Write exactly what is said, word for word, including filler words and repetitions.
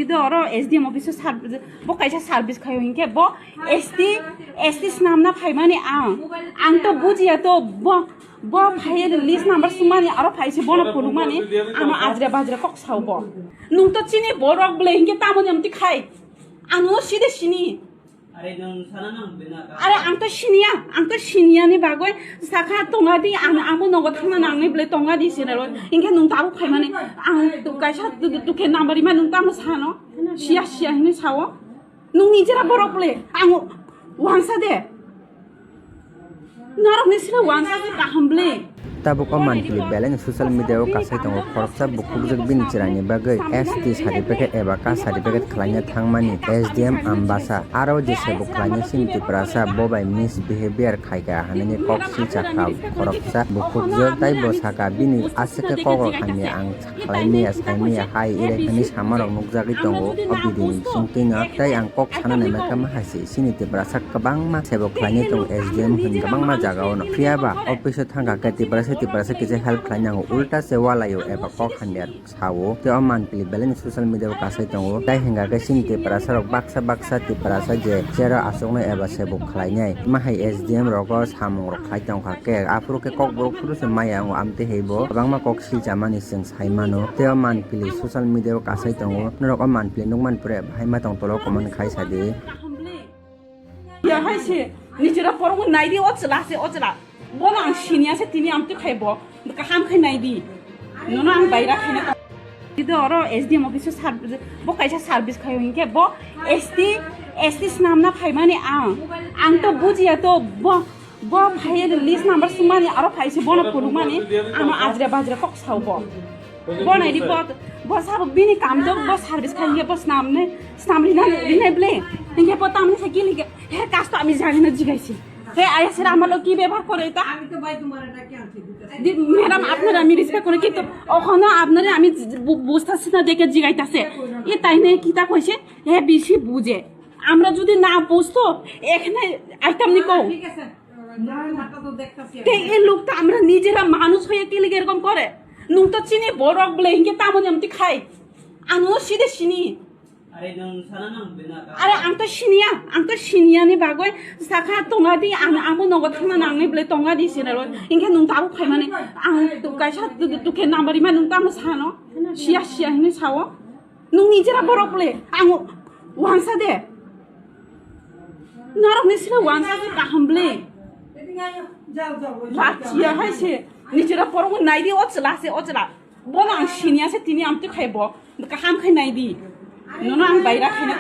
Ido oro S D M office o sar-, bo kaisa service khayo hinkhe bo S T, S T swnamna phaimani ang. Ang to bujiya to bo, bo phai list number sumani aro phaise bono phunukmani ano ajra bajra kok sao bo. Nung to chini borok bwle hinkhe tamoni amtwi khai. Ano side sini. Are nwng sana nang bwna ka? Are ang to siniya, ang to siniya ni bagwi sakha tonga di, ang amo nogo thangna nangnai bwle tonga di sinalo. Hinkhe nwng tabuk phaimani ang to kaisa tu-, tu-, tukhe number ima nwng tamo sano? Siya siya hinwi sao. Nwng nijera borok bwle ang wansa de. Norok ni sila wansa se kaham bwle. Tabuk o manpili belai no social media o kasai tongo, khoroksa bukhukjwk bini chwraini bagwi S T certificate eba caste certificate khlaina thangmani S D M Ambasa. Aro je sebo khlaina sini Tiprasa bo bai misbehavior khaika hinwi kok silchakha khoroksa bukhukjwk, tai bo saka bini aswk khe kok rok hamya ang khlaimaya, saimaya hai ire hinwi samarok nukjagwi tongo o video ni bisingtwi no. Tai ang kok sana naimaka ma hai se, sini Tiprasa kwbangma sebo khlainai tongo S D M hwn kwbangma jaga o no. Phiya ba office o thangkha khe Tiprasa, Tiprasa kisa help khlai nango, ulta se walaio eba kok hamya sao. Tei o manpili belai ni social media o kasai tongo. Tai hwnka khe sini Tiprasa rok baksa baksa Tiprasa je chair o achuknai eba sebo khlainai ma hai S D M rogo samung rok khlai tongkha khe, aphuru khe kokborok phuru se maya wngo, amtwi hai bo kwbangma kok silchamani chwng sai mano. Tei o manpili social media o kasai tongo, norok o manpili nukmani pore bahai ma tong tolo comment khai sadi. Ya hai se, nijera porong nai di o chwla se, o chwla. Bono ang siniya se, tini amtwi khai bo. Kaham khai nai di. Nono ang baira khaina ta-, ido oro S D M office o sar-, bo kaisa service khayo hinkhe bo S T, S T swnamna phaimani ang. Ang to bujiya to bo, bo phai list number sumani aro phaise bono phunukmani ano ajra bajra kok sao bo. Bo nai di bo, bo sabo bini kam to bo service khai hinkhe bo swnamne, swnam rina, rina bwle. Hinkhe bo tamni khai kili he kasto ami jani na jigaisi. He aya sera amalo ki bebhar kore ta? আমি তো ভাই তোমার এটা কি আনছি? Di-, madam, আপনারা আমি respect করে, কিন্তু ওখানে আপনারা আমি বু-, বুঝতেছি না দেখে জিগাইতেছে। এ তাই নিয়ে কিতা কইছে? হে বেশি বুঝে। আমরা যদি না বুঝতো, এখানে আইতাম নি কও। ঠিক আছে। না, না, তো দেখতাছি আমি। তে এই লোকটা আমরা নিজেরা মানুষ হয়ে কি লিগে এরকম করে? নুন তো চিনি বড় বলে, ইনকে তামন আমি খাই। আনো সিধে চিনি। Are nwng sana nang bwna ka? Are ang to siniya, ang to siniya ni bagwi sakha tonga di, ang amo nogo thangna nangnai bwle tonga di sinalo. Hinkhe nwng tabuk phaimani ang to kaisa tu-, tu-, tukhe number ima nwng tamo sano? Siya siya hinwi sao. Nwng nijera borok bwle ang wansa de. Norok ni sila wansa se kaham bwle. Lachiya hai se nijera borok nai di o chwla se o chwla. Bono ang siniya se tini amtwi khai bo. Kaham khai nai di. Nono ang baira khaina